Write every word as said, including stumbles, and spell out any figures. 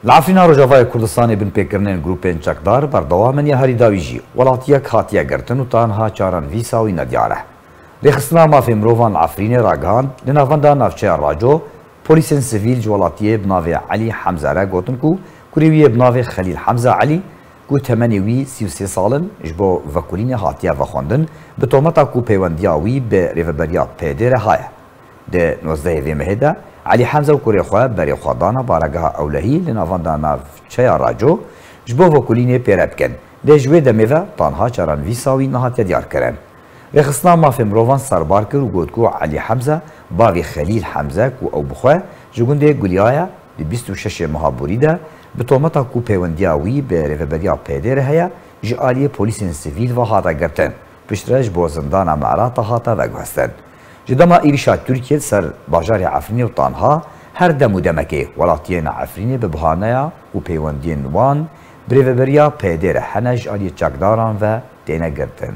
Li Efrîna Rojavayê Kurdistanê binpêkirinên grûpên çekdar berdewam in, ya herî dawî jî welatiyek hatiye girtin û ta niha çaran vî sawî nediyar e. Rêxistina Mafê Mirovan li Efrînê ragihand, li navenda navçeya Raco polîsên sivîl ji welatiyê bi navê Elî Hemze re gotin ku kurê wî yê bi navê Xelîl Hemze Elî, ku temenê wî sî û sê sal in, ji bo vekolînê hatiye vexwendin, bi tometa ku peywendiya wî bi rêveberiya P D re heye. Di nozdehê vê mehê de Elî Hemze û kurê xwe berê xwe dana baregeha ewlehî li navenda navçeya Raco ji bo vekolînê pêre bikin. Lê ji wê demê ve tanha çaran vî sawî nehatiye diyarkirin. Rêxistina Mafê Mirovan serbar kir û got ku Elî Hemze, bavê Xelîl Hemze ku ew bi xwe ji gundê Guliya ye, di bîst û şeş meha borî de bi tometa ku peywendiya wî bi rêveberiya P D re heye, ji aliyê polîsên sivîl ve hate girtin. Piştre ji bo zindana Me'rata hate veguhestin. Ji dema êrîşa Tirkiyê li ser bajarê Efrînê û tanha her dem û demekê welatiyên Efrînê bi bahaneya ku peywendiyên wan bi rêveberiya P D re hene ji aliyê çekdaran ve têne girtin.